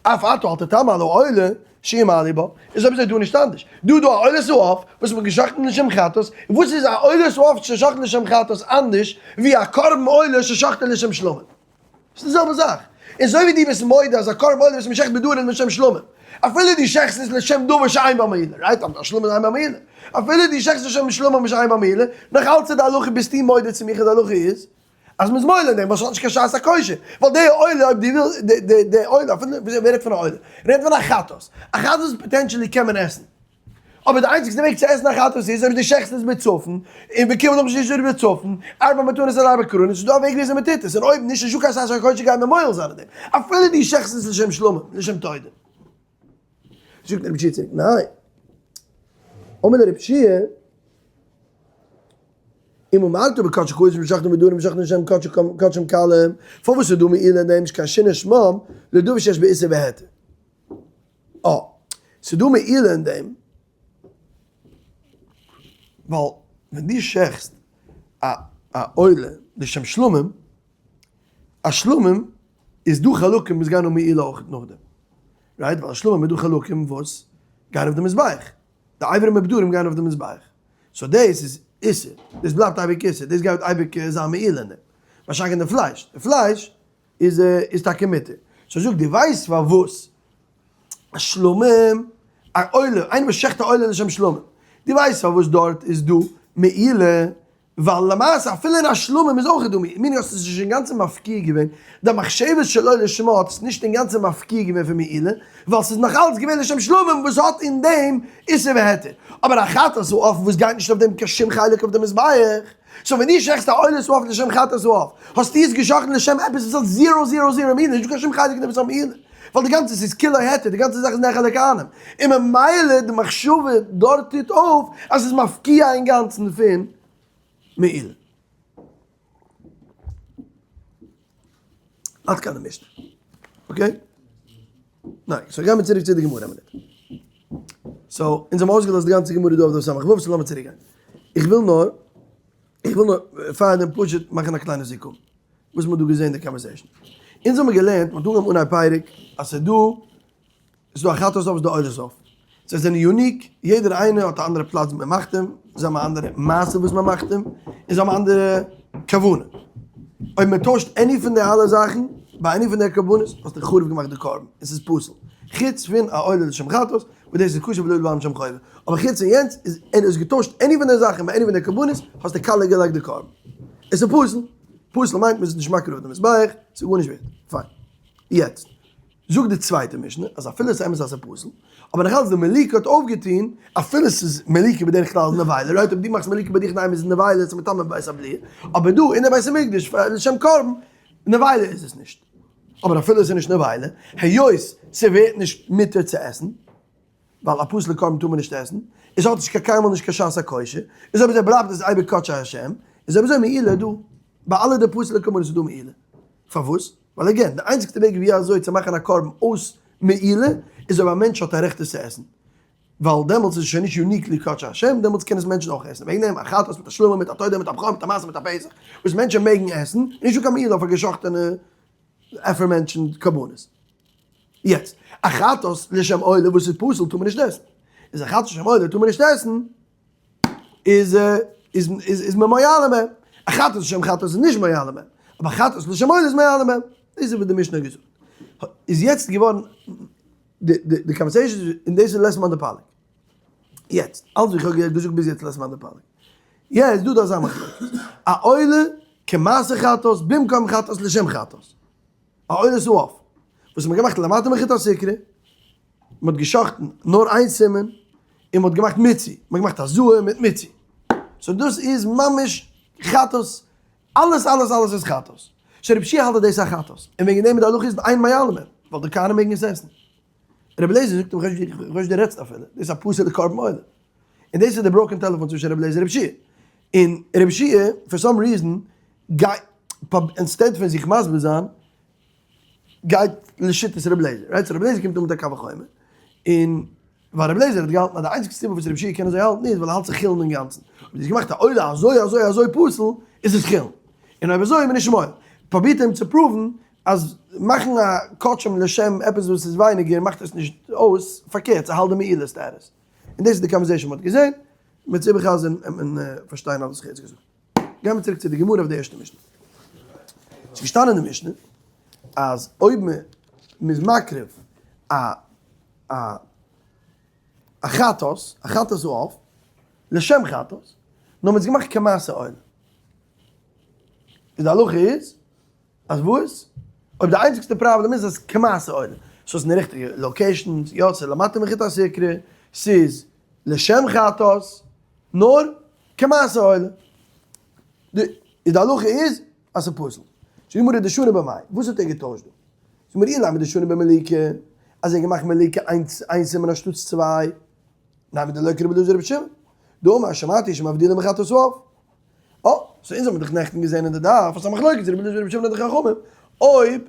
אף אתה אל תתמה על העולה שימעלו בה, איז אויב אזוי דא נישט אנדערש. דא דא א עולת העוף וואס מ'האט געשאכטן לשם חטאת, און וואס איז א עולת העוף ששחטן לשם חטאת אנדערש ווי א קרבן עולה ששחטן לשם שלמים? ס'איז די זעלבע זאך. און אזוי ווי דו ביסט מודה אז א קרבן עולה וואס מ'שעכט בדרום איז לשם שלמים, אפילו דו שעכסט עס לשם דבר שאין בו מעילה, right? א שלמים איז אין בו מעילה. אפילו דו שעכסט לשם שלמים שאין בו מעילה, נאך אלץ איז די הלכה ביסטו מודה צו מיך אז די הלכה איז אז מ'איז מועל אין דעם ווייל ס'האט נישט קיין שעת הכושר. ווייל די עולה אויב דו ווילסט די די די עולה אפילו ווער רעדט פון א עולה? רעדט פון א חטאת. א חטאת potentially קען מען עסן. אבער די איינציגסטע וועג צו עסן א חטאת איז אויב דו שעכסט עס בצפון, און בקרבן נאך נישט איז בצפון, ארבע מתנות און ארבע קרנות, איז דא א וועג וויאזוי מען טוט עס, און אויב נישט איז נישטא קיין שעת הכושר גייט מען מועל זיין אין דעם, אפילו דו שעכסט עס לשם שלמים, לשם תודה. זאגט רבי יהושע צוריק, ניין. אמר לרבי יהושע, אם אמרת בקדשי קדשים ושחטם בדרים ושחטם לשם קדשים קלים, פארוואס איז דא מעילה אין דעם נישט קיין שינוי שמם לדבר שיש באיסור והיתר? אה, ס'איז דא מעילה אין דעם, ווייל ווען דו שעכסט א א עולה לשם שלמים, א שלמים איז דא חלקים וואס גייען אן מעילה אויך נאכדעם, right? ווייל א שלמים איז דא חלקים וואס גייען אויף די מזבח, די אברים ובדרים גייען אויף די מזבח, so דאס איז איסור, דאס בלייבט אייביג איסור, דאס גייט אייביג זיין מעילה אין דעם, משא"כ אין די פלייש, די פלייש איז איז טאקע מותר. so זאג דו ווייסט פארוואס א שלמים א עולה איינער וואס שעכט א עולה לשם שלמים דו ווייסט פארוואס דארט איז דא מעילה ווייל למעשה אפילו אין א שלמים איז אויך דא מעילה meaning האסט עס נישט אינגאנצן מפקיר געווען די מחשבת שלא לשמה האט עס נישט אינגאנצן מפקיר געווען פון מעילה ווייל ס'איז נאך אלץ געווען לשם שלמים וואס האט אין דעם איסור והיתר אבער א חטאת העוף וואס גייט נישט אויף דעם קיין שום חלק אויף די מזבח so ווען דו שעכסט א עולת העוף לשם חטאת העוף, האסטו עס געשאכטן לשם עפעס וואס האט zero zero zero מעילה, נישטא קיין שום חלק אין דעם וואס האט מעילה, ווייל די גאנצע ס'איז כולו היתר, די גאנצע זאך איז נאכל לכהנים, און ממילא די מחשבה דארט טוט אויף אז ס'איז מפקיע אינגאנצן פון מעילה. עד כאן די משנה. okay? ניין, so גיימיר צוריק צו די גמרא א מינוט. so, אונז האבן אויסגעלאזט די גאנצע גמרא דא אויף דף סמך ו', so לאמיר צוריק גיין. איך וויל נאר, איך וויל נאר פאר דעם פשוט מאכן א קליינע סיכום, וואס מ'האט דא געזען אין די conversation. אונז האבן געלערנט, מ'האט אנגעהויבן אנהייב פרק, אז ס'איז דא, ס'איז דא א חטאת העוף, ס'איז דא עולת העוף. זיי זענען unique, יעדער איינער האט א אנדערע פלאץ ווי מ'מאכט אים, זיי האבן א אנדערע מעשה וואס מ'מאכט אים, און זיי האבן א אנדערע כוונה. אויב מ'טוישט any פון די אלע זאכן, ביי any פון די קרבנות, האסטו חרוב געמאכט די קרבן, און ס'איז פסול. חוץ פון א עולה לשם חטאת, וואס דאס איז כשר ולא לבעלים שם חובה. אבער חוץ פון יענץ, איז און האסט געטוישט any פון די זאכן ביי any פון די קרבנות, האסטו קאליע געלייגט די קרבן. עס איז פסול. פסול מיינט מ'איז נישט מקריב אויף די מזבח, ס'איז גארנישט ווערט. פיין. יעצט. זאגט די צווייטע משנה אז אפילו עס איז אמת אז עס איז פסול, אבער נאך אלץ די מליקה האט אויפגעטון, אפילו עס איז מליקה בדרך כלל איז נבילה, right אויב דו מאכסט מליקה ביי דיך אינדערהיים איז עס נבילה, עס איז מטמא בבית הבליעה, אבער דא אין די בית המקדש פאר לשם קרבן, נבילה איז עס נישט. אבער אפילו עס איז נישט נבילה, היות ס'ווערט נישט מותר צו עסן, ווייל א פסול'ע קרבן טאר מען נישט עסן, עס האט נישט קיין קיינמאל נישט קיין שעת הכושר, איז אויב אזוי בלייבט עס אייביג קדשי השם, איז אויב אזוי מעילה דא, ביי אלע די פסול'ע קרבנות איז דא מעילה. פארוואס? ווייל again, די איינציגסטע וועג ווי אזוי צו מאכן א קרבן אויס מעילה, איז אויב א מענטש האט א רעכט עס צו עסן. ווייל דעמאלטס איז עס שוין נישט uniquely קדשי השם, דעמאלטס קען עס מענטשן אויך עסן. וועגן דעם א חטאת מיט א שלמים מיט א תודה מיט א בכור מיט א מעשר מיט א פסח, וואס מענטשן מעגן עסן, איז נישטא קיין מעילה אויף א געשאכטענע aforementioned קרבנות. יעצט, א חטאת לשם עולה וואס איז פסול טאר מען נישט עסן. איז א חטאת לשם עולה טאר מען נישט עסן, איז איז איז איז מען מועלין בהם. א חטאת לשם חטאת איז נישט מועלין בהם. אבער חטאת לשם עולה איז מועלין בהם. דאס איז וואס די משנה האט געזאגט. איז יעצט געווארן די די די conversation און דאס איז לית מאן דפליג. יעצט, אלץ ווי איך האב געזאגט ביז יעצט לית מאן דפליג. יעצט דא דא אזא מחלוקת. א עולה כמעשה חטאת במקום חטאת לשם חטאת. א עולת העוף וואס מ'האט געמאכט למטה מחוט הסיקרא, מ'האט געשחט'ן נאר איין סימן, און מ'האט געמאכט מיצוי, מ'האט געמאכט הזאה מיט מיצוי. so דאס איז ממש חטאת, אלעס אלעס אלעס איז חטאת. so רבי יהושע האלט אז דאס איז א חטאת, און וועגן דעם איז די הלכה איז אין מעלין, ווייל די כהנים מעגן עס עסן. רבי אליעזר זאגט אים, איך ווייס נישט דו רעדסט אפילו, דאס איז א פסול'ע קרבן עולה. און דאס איז די broken telephone צווישן רבי אליעזר און רבי יהושע. און רבי יהושע for some reason גייט, instead פון זיך מסביר זיין, גייט לשיטת רבי אליעזר. right? so רבי אליעזר קומט אן מיט א קל וחומר, און ווייל רבי אליעזר האט געהאלטן אז די איינציגסטע סיבה וואס רבי יהושע קען אזוי האלטן איז ווייל ער האלט זיך חולין אינגאנצן. אויב דו האסט געמאכט א עולה אזוי אזוי אזוי פסול, איז עס חולין. און אויב אזוי איז מען נישט מועל. פרובירט אים צו prove ן אז מאכן א קדשים לשם עפעס וואס איז ווייניגער מאכט עס נישט אויס, פארקערט ס'האלט די מעילה status. און דאס איז די conversation מ'האט געזען, מ'וועט עס איבערחזר'ן און פארשטיין אלעס וואס איך האב יעצט געזאגט. גיימיר צוריק צו די גמרא אויף די ערשטע משנה. ס'איז געשטאנען אין די משנה אז אויב מ'איז מקריב א א א חטאת, א חטאת העוף, לשם חטאת, נאר מ'האט עס געמאכט כמעשה עולה. איז די הלכה איז אז וואס? אויב די איינציגסטע פראבלעם איז אז כמעשה עולה, ס'איז אין די ריכטיגע location, יא ס'איז למטה מחוט הסיקרא, ס'איז לשם חטאת, נאר כמעשה עולה. די איז די הלכה איז אז ס'איז פסול. זאגט די גמרא דשני במאי, וואס האט ער געטוישט דא? זאגט מיר אילימא דשני במליקה, אז ער האט געמאכט מליקה איינס איין סימן אנשטאטס צוויי, נמי דלא כרבי אלעזר רבי שמעון, דאמר שמעתי שמבדילין בחטאת העוף. אה, so אונז האבן דאך נעכטן געזען אין די דף אז ס'איז א מחלוקת רבי אלעזר רבי שמעון און די חכמים, אויב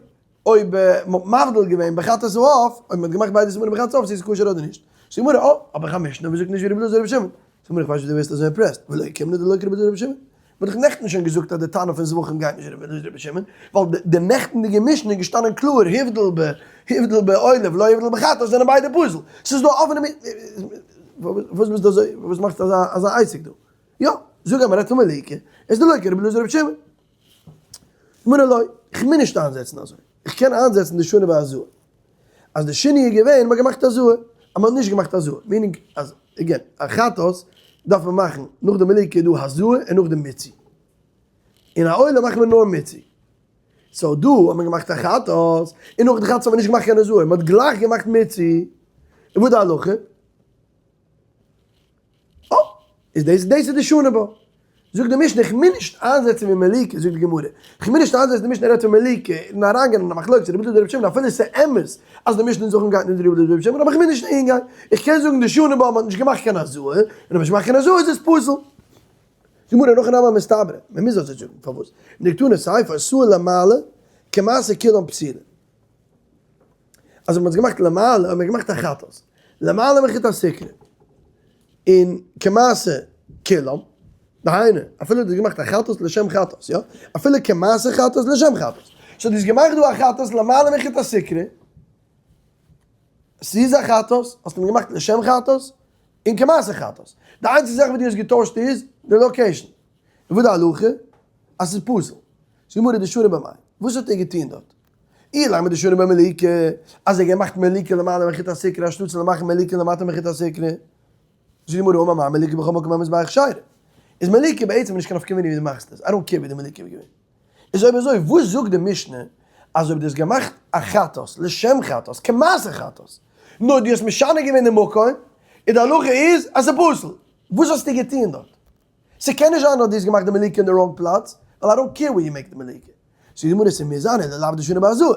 אויב מ'האט מבדיל געווען בחטאת העוף, אויב מ'האט געמאכט ביידע סימנים בחטאת העוף צו איז כשר אדער נישט. זאגט די גמרא, אה, האב איך א משנה וואס זאגט נישט ווי רבי אלעזר רבי שמעון. זאגט די גמרא, איך ווייס נישט ווי דו ווערסט אזוי impressed, ולא אוקימנא דלא כרבי אלעזר רבי שמעון. מ'האט דאך נעכטן שוין געזאגט אז די תנא פון זבחים גייט נישט רבי אלעזר רבי שמעון, ווייל די נעכטנדיגע משנה איז געשטאנען קלאר הבדיל ב הבדיל בעולה ולא הבדיל בחטאת זענען ביידע פסול. ס'איז דא אפענע מ. וואס ביסטו אזוי, וואס מאכסטו אזא אזא עסק דא? יא, זאג אז מ'רעדט פון מליקה, איז דלא כרבי אלעזר רבי שמעון. גמרא לא, איך מוז נישט איינזעצן אזוי, איך קען איינזעצן די שינוי בהזאה. אז די שינוי איז געווען מ'האט געמאכט הזאה, אז מ'האט נישט געמאכט הזאה, meaning אז again, א חטאת דארף מען מאכן נאך די מליקה איז דא הזאה און נאך די מיצוי. אין א עולה מאכט מען נאר מיצוי. so דא האט מען געמאכט א חטאת, און נאך די חטאת האט מען נישט געמאכט קיין הזאה, מ'האט גלייך געמאכט מיצוי. און וואס די הלכה? אה! איז דאס דאס איז די שנה בה. זאגט די משנה איך מוז נישט איינזעצן ווי מליקה, זאגט די גמרא, איך מוז נישט איינזעצן די משנה רעדט פון מליקה, און אריינגיין אין א מחלוקת רבי יהודה רבי שמעון אפילו עס איז אמת אז די משנה אין זבחים גייט נישט רבי יהודה רבי שמעון אבער איך מוז נישט אהין גיין, איך קען זאגן די שנה בה מען האט נישט געמאכט קיין הזאה, און אויב מען האט נישט געמאכט קיין הזאה איז עס פסול. די גמרא הכי נמי מסתברא, מען מוז אזוי זאגן, פארוואס? דקתני סיפא עשאה למעלה כמעשה כולן פסולין. אז מען האט עס געמאכט למעלה האט מען געמאכט א חטאת למעלה מחוט הסיקרא און כמעשה כולם, דהיינו אפילו דו האסט געמאכט א חטאת לשם חטאת, יא? אפילו כמעשה חטאת לשם חטאת, so דו האסט געמאכט דא א חטאת למעלה מחוט הסיקרא, ס'איז א חטאת, האסט אים געמאכט לשם חטאת און כמעשה חטאת, די איינציגסטע זאך וואס דו האסט געטוישט איז די location, און וואס די הלכה? אז ס'איז פסול. זאגט די גמרא דשני במאי, וואס האט ער געטון דארט? אילימא דשני במליקה, אז ער האט געמאכט מליקה למעלה מחוט הסיקרא אנשטאט זאל ער מאכן מליקה למטה מחוט הסיקרא. זאגט די גמרא אמר מר מליקה בכל מקום המזבח כשרה. איז מליקה בעצם נישט קיין נפקא מינה ווי דו מאכסט עס, I don't care ווי די מליקה איז געווען. איז אויב אזוי וואס זאגט די משנה אז אויב דו האסט געמאכט א חטאת לשם חטאת כמעשה חטאת נאר דו האסט משנה געווען די מקום איז די הלכה איז אז ס'איז פסול. וואס האסטו געטון דארט? ס'קען נישט זיין אז דו האסט געמאכט די מליקה אין די wrong פלאץ, ווייל I don't care where you make די מליקה. זאגט די גמרא ס'מוז זיין אלא לאו דשני בהזאה.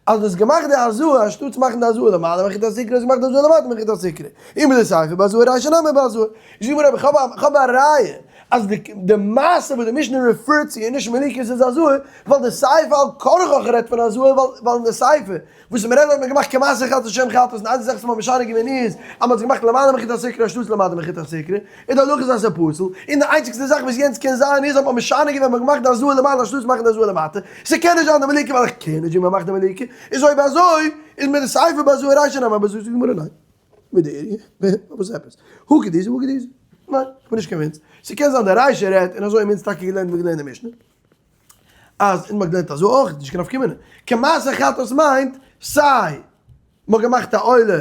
אז דו האסט געמאכט די הזאה אנשטאטס מאכן די הזאה למעלה מחוט הסיקרא האסט געמאכט די הזאה למטה מחוט הסיקרא. און מדסיפא בהזאה רישא נמי בהזאה. זאגט די גמרא אבער כ'האב א ראיה אז די מעשה וואס די משנה refer ט צו איז נישט מליקה ס'איז הזאה, ווייל די סיפא על כרחך רעדט פון הזאה ווייל אין די סיפא וואס מ'רעדט האט מען געמאכט כמעשה חטאת לשם חטאת און די איינציגע זאך וואס מ'האט משנה געווען איז אז מ'האט עס געמאכט למעלה מחוט הסיקרא אנשטאטס למטה מחוט הסיקרא, און די הלכה איז אז ס'איז פסול, און די איינציגסטע זאך וואס יענץ קען זיין איז אז מ'האט משנה געווען מ'האט געמאכט די הזאה למעלה אנשטאטס מאכן די הזאה למטה, ס'קען נישט זיין די מליקה ווייל איך קען נישט ווי מ'מאכט די מליקה, איז אויב אזוי איז מדסיפא בהזאה רישא נמי בהזאה, זאגט די גמרא ניין, מיט די וואס עפעס? הא כדאיתא והא כדאיתא, ניין, כ'בין נישט convinced, ס'קען זיין די רישא רעדט און אזוי האבן אונז טאקע געלערנט ווי געלערנט די משנה. אז און מ'האט געלערנט אזוי אויך איז נישט קיין נפקא מינה. כמעשה חטאת מיינט סיי מ'האט געמאכט א עולה,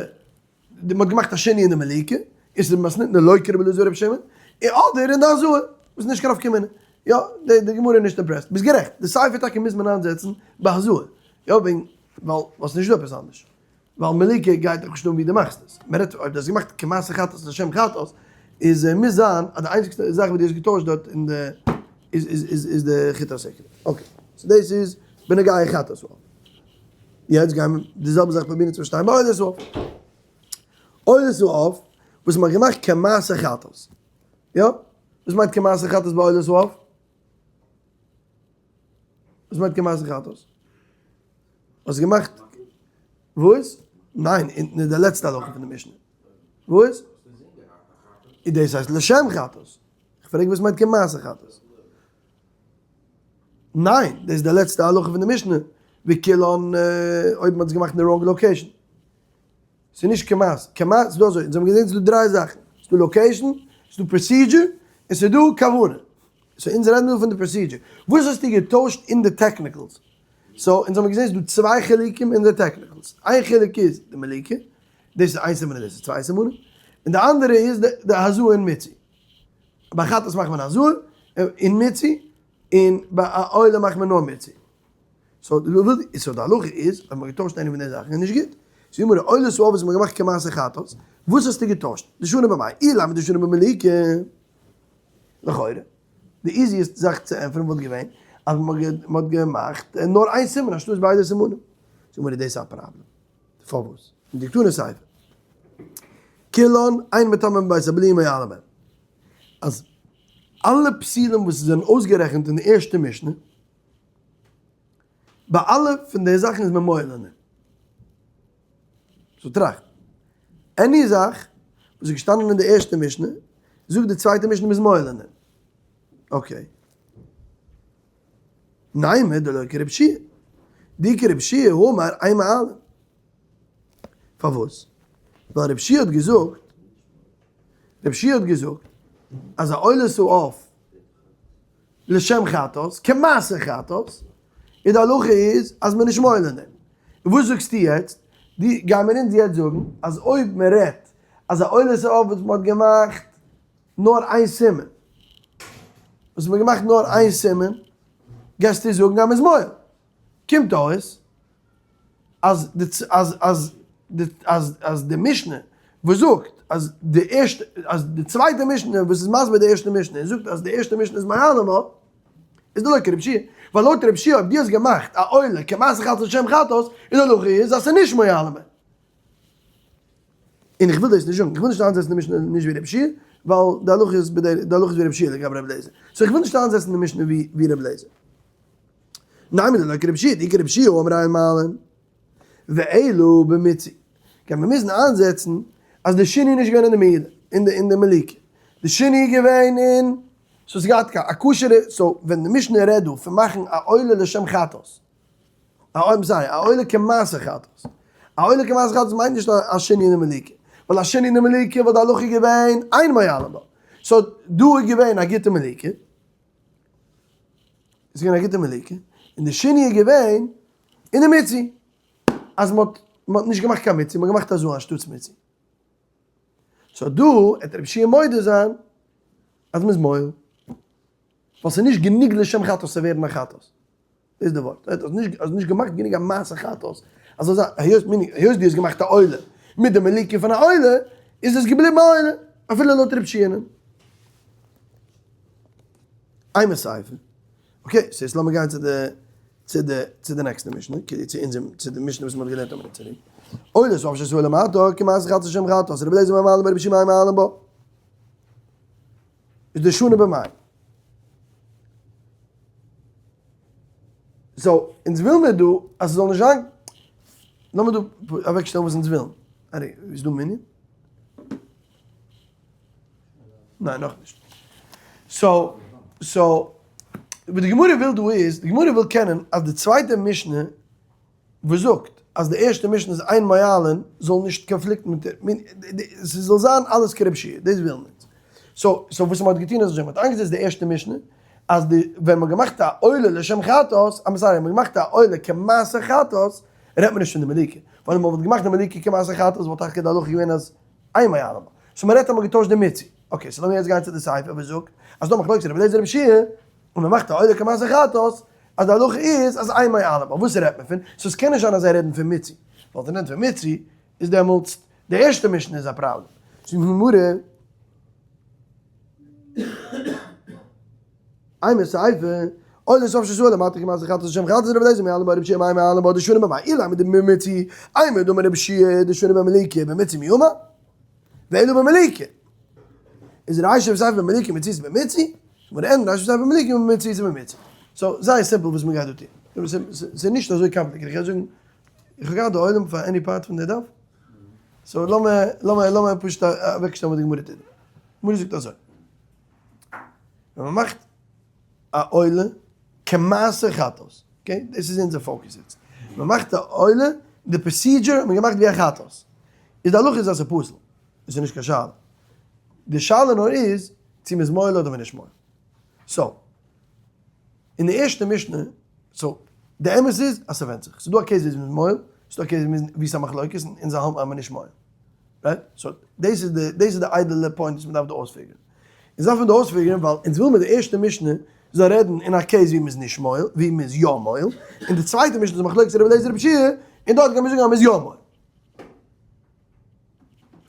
מ'האט געמאכט א שינוי אין די מליקה, איז עס מתניתין דלא כרבי אלעזר ורבי שמעון, אדער אין די הזאה, וואס איז נישט קיין נפקא מינה. יא, די גמרא איז נישט impressed. ביסט גערעכט, די סיפא טאקע מוז מען איינזעצן ביי הזאה. יא, וועגן, ווייל ווייל ס'נישט דא עפעס אנדערש. ווייל מליקה גייט דאך נישט אן ווי דו מאכסט עס. מען רעדט אויב דו האסט געמאכט כמעשה חטאת לשם חטאת, איז מוז זיין אז די איינציגסטע זאך וואס דו האסט געטוישט דארט אין די איז איז איז איז די חוט השקר. okay. so דאס איז בנוגע חטאת העוף. יעצט גייען מיר די זעלבע זאך פרובירן צו פארשטיין ביי עולת העוף. עולת העוף וואס מען האט געמאכט כמעשה חטאת. יא? וואס מיינט כמעשה חטאת ביי עולת העוף? וואס מיינט כמעשה חטאת? האסט געמאכט וואס? ניין, אין די לעצטע הלכה פון די משנה. וואס? איז דאס הייסט לשם חטאת. איך פרעג וואס מיינט כמעשה חטאת. ניין, דאס איז די לעצטע הלכה פון די משנה. וכולן אויב מ'האט עס געמאכט אין די wrong location. ס'איז נישט כמעשה. כמעשה, ס'איז דא אזוי, אונז האבן געזען ס'איז דא דריי זאכן. ס'איז דא location, ס'איז דא procedure, און ס'איז דא כוונה. so אונז רעדן דא פון די procedure. וואס האסטו געטוישט אין די technicals? so אונז האבן געזען ס'איז דא צוויי חילוקים אין די technicals. איין חילוק איז די מליקה, דאס איז איין סימן און דאס איז צוויי סימנים. און די אנדערע איז די הזאה און מיצוי. ביי חטאת מאכט מען הזאה און מיצוי, און ביי א עולה מאכט מען נאר מיצוי. so די הלכה איז אז מ'האט געטוישט איינע פון די זאכן איז נישט גוט. so אמרי עולת העוף וואס מ'האט געמאכט כמעשה חטאת, וואס האסטו געטוישט? דשני במאי, אילימא דשני במליקה. לכאורה, די easiest זאך צו ענטפערן וואלט געווען אז מ'האט געמאכט נאר איין סימן אנשטאט ביידע סימנים. זאג מיר איז דאס א פראבלעם? פארוואס? מדקתני סיפא. כולן אין מטמאין בבית הבליעה ומועלין בהן. אז אלע פסולים וואס זענען אויסגערעכנט אין די ערשטע משנה, ביי אלע פון די זאכן איז מען מועל אין דעם. so טראכט. any זאך וואס איז געשטאנען אין די ערשטע משנה, זאגט די צווייטע משנה מ'איז מועל אין דעם. okay. נימא דלא כרבי יהושע. דאי כרבי יהושע האמר אין מועלין. פארוואס? ווייל רבי יהושע האט געזאגט, רבי יהושע האט געזאגט אז א עולת העוף לשם חטאת, כמעשה חטאת, און די הלכה איז אז מען איז נישט מועל אין דעם. און וואס זאגסטו יעצט? דו, גיי מיר אונז יעצט זאגן אז אויב מען רעדט אז א עולת העוף וואס מען האט געמאכט נאר איין סימן, וואס מען האט געמאכט נאר איין סימן, גייסטו זאגן אז מען איז מועל. קומט אויס אז די אז אז די אז אז די משנה וואס זאגט אז די ערשטע אז די צווייטע משנה וואס איז מסביר די ערשטע משנה און זאגט אז די ערשטע משנה איז מועלין בה איז דלא כרבי יהושע ווייל לויט רבי יהושע אויב דו האסט געמאכט א עולה כמעשה חטאת לשם חטאת איז די הלכה איז אז ס'איז נישט מועלין בה. און איך וויל דאס נישט זאגן, איך וויל נישט איינזעצן די משנה נישט ווי רבי יהושע ווייל די הלכה איז די הלכה איז ווי רבי יהושע לגבי רבי אליעזר, so איך וויל נישט איינזעצן די משנה ווי רבי אליעזר. נימא דלא כרבי יהושע, דאי כרבי יהושע האמר אין מועלין. ואלא במיצוי. קען מען מוזן איינזעצן אז די שינוי איז נישט געווען אין די מעילה, אין די אין די מליקה. די שינוי איז געווען אין, so ס'איז געהאט א כשר'ע, so ווען די משנה רעדט דא פון מאכן א עולה לשם חטאת, א עולה, sorry, א עולה כמעשה חטאת. א עולה כמעשה חטאת מיינט נישט א שינוי אין די מליקה. ווייל א שינוי אין די מליקה וואלט די הלכה געווען אין מועלין בה. so דא איז געווען א גוטע מליקה. איז געווען א גוטע מליקה, און די שינוי איז געווען אין די מיצוי, אז מען האט מען האט נישט געמאכט קיין מיצוי, מען האט געמאכט הזאה אנשטאטס מיצוי. so דא וועט רבי יהושע מודה זיין אז מען איז מועל, ווייל ס'איז נישט גענוג לשם חטאת צו ווערן א חטאת. דאס איז די ווארט. האסט נישט האסט נישט געמאכט גענוג א מעשה חטאת. אז זאל זיין, היות meaning היות דו האסט געמאכט א עולה מיט די מליקה פון א עולה, איז עס געבליבן א עולה, אפילו לויט רבי יהושע'ן. אימא סיפא. okay, so יעצט לאמיר גיין צו די צו די צו די נעקסטע משנה, כאילו צו אונזער צו די משנה וואס מ'האט געלערנט א מינוט צוריק. עולת העוף שעשאוה למטה, כמעשה חטאת לשם חטאת, רבי אליעזר אומר מועלין בה רבי יהושע אומר אין מועלין בה. איז דשני במאי. so, אונז ווילן מיר דא אז ס'זאל נישט זיין, לאמיר דא אוועקשטעלן וואס אונז ווילן. ארי, איז דא מנין? ניין, נאכנישט. so, so, וואס די גמרא וויל דא איז, די גמרא וויל קענען אז די צווייטע משנה וואס זאגט אז די ערשטע משנה איז אין מועלין זאל נישט קאנפליקטן מיט ס'זאל זיין אלעס כרבי יהושע, דאס ווילן אונז. so so וואס מ'האט געטון איז אזוי, מ'האט איינגעזעצט די ערשטע משנה אז די ווען מ'האט געמאכט א עולה לשם חטאת, I'm sorry, מ'האט געמאכט א עולה כמעשה חטאת, רעדט מען נישט פון די מליקה, ווייל אויב מ'וואלט געמאכט די מליקה כמעשה חטאת וואלט טאקע די הלכה געווען אז אין מועלין בה. so מ'רעדט אז מ'האט געטוישט די מיצוי. okay, so לאמיר יעצט גיין צו די סיפא וואס זאגט אז ס'דא מחלוקת רבי אליעזר רבי יהושע און מ'מאכט א עולה כמעשה חטאת, אז די הלכה איז אז אין מועלין, אבער וואס רעדט מען פון? so ס'קען נישט זיין אז זיי רעדן פון מיצוי, ווייל זיי רעדן פון מיצוי איז דעמאלטס די ערשטע משנה איז א פראבלעם. זאגט די גמרא, אימא סיפא, עולת עוף שעשאוה למטה כמעשה חטאת לשם חטאת רבי אליעזר מועלין בה רבי יהושע אין מועלין בה דשני במאי אילימא דבמיצוי, אימר דאמר רבי יהושע דשני במליקה במיצוי מי אמר? ואלא במליקה. איז רישא וסיפא במליקה מציעתא במיצוי, און אין רישא וסיפא במליקה מציעתא במיצוי. so זייער simple וואס מ'גייט דא טון. ס'איז נישט אזוי complicated. איך גיי זאגן, איך האב געהאט די עולם פאר any part פון די דף. so לאמיר לאמיר לאמיר פשוט אוועקשטעלן וואס די גמרא טוט. די גמרא זאגט אזוי. ווען מ'מאכט א עולה כמעשה חטאת, okay, דאס איז אונזער focus יעצט. מ'מאכט א עולה, די procedure האט מען געמאכט ווי א חטאת. איז די הלכה איז אז ס'איז פסול. עס איז נישט קיין שאלה. די שאלה נאר איז צו מ'איז מועל אדער מ'איז נישט מועל. so, אין די ערשטע משנה, so, די אמת איז אז ס'ווענדט זיך. ס'איז דא א case ווי מ'איז מועל, ס'איז דא א case ווי ס'איז א מחלוקת און אונז האלטן אז מ'איז נישט מועל. right? so, דאס איז די, דאס איז די איידעלע point וואס מ'דארף דא אויספיגערן. אונז דארפן דא אויספיגערן ווייל אונז וויל מיט די ערשטע משנה זאל רעדן אין א case ווי מ'איז נישט מועל, ווי מ'איז יא מועל, און די צווייטע משנה איז מחלוקת רבי אליעזר רבי יהושע, און דארט גייט מען זאגן אז מ'איז יא מועל.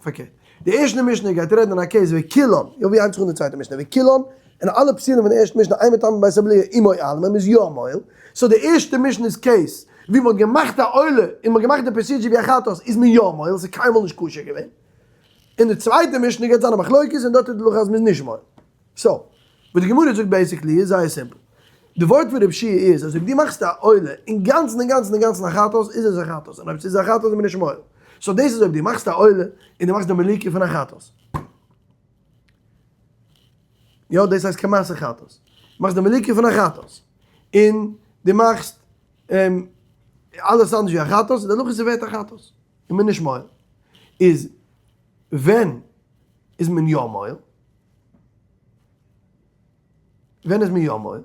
פארקערט, די ערשטע משנה גייט רעדן אין א case ווי כולן, יא ווי הייבט זיך אן די צווייטע משנה, ווי כולן, און אלע פסולים פון די ערשטע משנה אין מטמאין בבית הבליעה ומועלין, מען איז יא מועל, so די ערשטע משנה איז case ווי מען האט געמאכט א עולה און מען האט געמאכט די procedure ווי א חטאת איז מען יא מועל, ס'איז קיינמאל נישט כשר געווען, און די צווייטע משנה גייט זיין א מחלוקת און דארט איז די הלכה אז מען איז נישט מועל. so, וואס די גמרא זאגט basically איז זייער simple. די ווארט פון רב שיע איז אז אויב דו מאכסט א עולה אינגאנצן אינגאנצן אינגאנצן א חטאת איז עס א חטאת און אויב ס'איז א חטאת איז מען נישט מועל. so דאס איז אויב דו מאכסט א עולה און דו מאכסט די מליקה פון א חטאת. יא דאס הייסט כמעשה חטאת. מאכסט די מליקה פון א חטאת און דו מאכסט אלעס אנדערש ווי א חטאת דערנאך איז עס ווערט א חטאת און מען איז נישט מועל. איז ווען איז מען יא מועל? ווען איז מען יא מועל?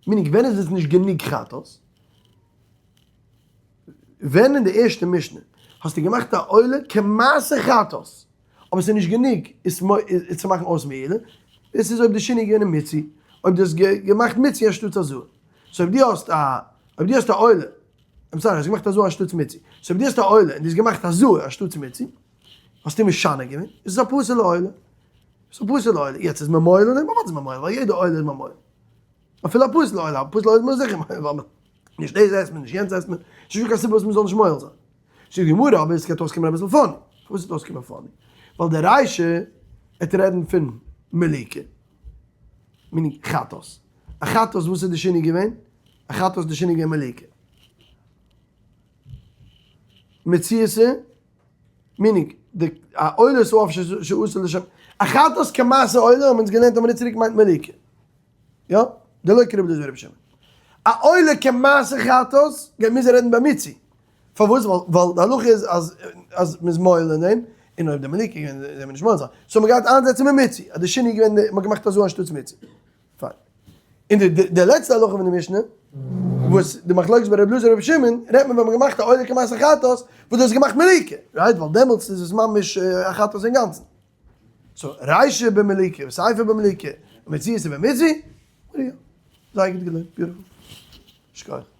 meaning ווען איז עס נישט גענוג חטאת? ווען אין די ערשטע משנה האסטו געמאכט א עולה כמעשה חטאת, אבער ס'איז נישט גענוג עס צו מאכן אויס מעילה, דאס איז אויב די שינוי איז געווען אין מיצוי, אויב דו האסט געמאכט מיצוי אנשטאטס הזאה. so אויב דו האסט א אויב דו האסט א עולה, I'm sorry, האסט געמאכט הזאה אנשטאטס מיצוי. so אויב דו האסט א עולה און דו האסט געמאכט הזאה אנשטאטס מיצוי, האסטו משנה געווען, איז עס א פסול'ע עולה. ס'איז א פסול'ע עולה. יעצט איז מען מועל אדער פארוואס איז מען מועל? ווייל יעדע עולה איז מען מועל. אפילו א פסול'ע עולה, א פסול'ע עולה איז מען זיכער מועל, ווייל נישט דאס עסט מען, נישט יענץ עסט מען. ס'איז נישטא קיין סיבה וואס מען זאל נישט מועל זיין. זאגט די גמרא, אבער עס גייט אויסקומען אביסל funny. פארוואס וועט אויסקומען funny? ווייל די רישא וועט רעדן פון מליקה, meaning חטאת. א חטאת וואס איז די שינוי געווען? א חטאת איז די שינוי געווען מליקה. מציעתא meaning, די א עולת העוף שעשו לשם, א חטאת כמעשה עולה האבן אונז געלערנט א מינוט צוריק מיינט מליקה. יא? דלא כרבי אליעזר ורבי שמעון. א עולה כמעשה חטאת גייט מוזן רעדן במיצוי. פארוואס? ווייל די הלכה איז אז אז מ'איז מועל אין דעם, און אויב די מליקה איז געווען זאל מען נישט מועל זיין. so מ'גייט איינזעצן במיצוי, אז די שינוי איז געווען מ'האט געמאכט הזאה אנשטאטס מיצוי. פיין. און די די לעצטע הלכה פון די משנה, וואס די מחלוקת ביי רבי אלעזר און רבי שמעון, רעדט מען ווען מ'האט געמאכט א עולה כמעשה חטאת, וואס דאס איז געמאכט מליקה, right? ווייל דעמאלטס איז עס ממש א חטאת אינגאנצן. so, רישא במליקה, וסיפא במליקה, ומציעתא במיצוי, זייער גוט געלערנט, beautiful. שכוח.